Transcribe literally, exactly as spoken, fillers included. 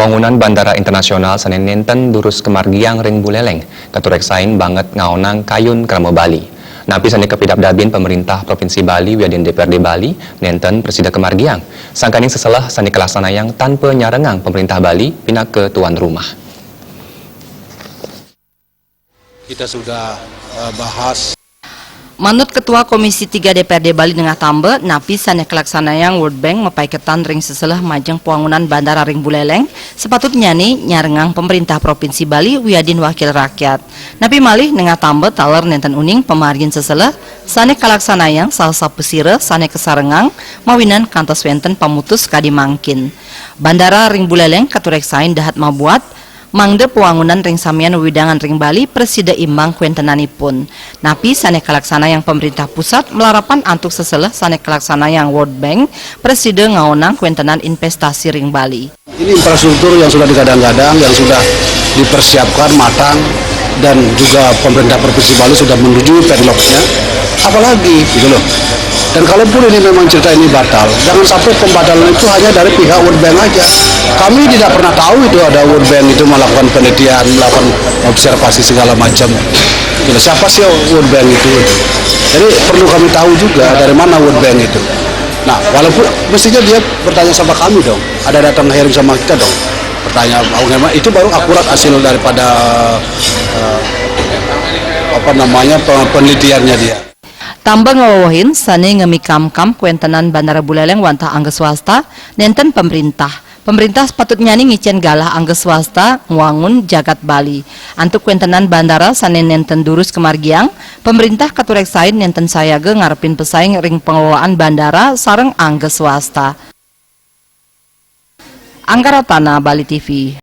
Wangunan Bandara Internasional sané nénten durus kamargiang ring Buleleng, katuréksain banget ngaonang kayun krama Bali. Napi sané kapidabdabin Pemerintah Provinsi Bali wiadin D P R D Bali nénten prasida kamargiang, sangkaning seseléh sané kalaksanayang tanpa nyarengang Pemerintah Bali pinaka tuan rumah. Kita sudah eh, bahas. Manut Ketua Komisi tiga D P R D Bali Nengah Tamba, napi sané kalaksanayang World Bank mapaiketan ring seseléh majeng pawangunan bandara ring Buleleng, sapatutnyané nyarengang Pemerintah Provinsi Bali wiadin wakil rakyat. Napi malih Nengah Tamba taler nénten uning pamargin seseléh sané kalaksanayang saha sapasira sané kasarengang mawinan kantos wénten pamutus kadi mangkin. Bandara ring Buleleng katuréksain dahat mabuat, mangda pawangunan ring samian wewidangan ring Bali prasida imbang kawéntenanipun. Napi sané kalaksanayang Pemerintah Pusat malarapan antuk seseléh sané kalaksanayang World Bank prasida ngaonang kawéntenan investasi ring Bali. Ini infrastruktur yang sudah digadang-gadang, yang sudah dipersiapkan matang, dan juga pemerintah provinsi Bali sudah menuju padlocknya. Apalagi gitu loh. Dan kalaupun ini memang cerita ini batal, jangan sampai pembatalan itu hanya dari pihak World Bank aja. Kami tidak pernah tahu itu ada World Bank itu melakukan penelitian, melakukan observasi segala macam. Gitu. Siapa sih World Bank itu? Jadi perlu kami tahu juga dari mana World Bank itu. Nah, walaupun mestinya dia bertanya sama kami dong. Ada datang hearing sama kita dong. Pertanyaan, oh, memang itu baru akurat hasil daripada eh, apa namanya pe- penelitiannya dia. Tamba ngawewehin sané ngamikamkam kawéntenan Bandara Buleleng wantah angga swasta, nénten pemerintah. Pemerintah sapatutnyané ngicén galah angga swasta ngwangun jagat Bali. Antuk kawéntenan bandara sané nénten durus kamargiang, pemerintah katuréksain nénten sayaga ngarepin pesaing ring pengelolaan bandara sareng angga swasta. Anggara Tana, Bali T V.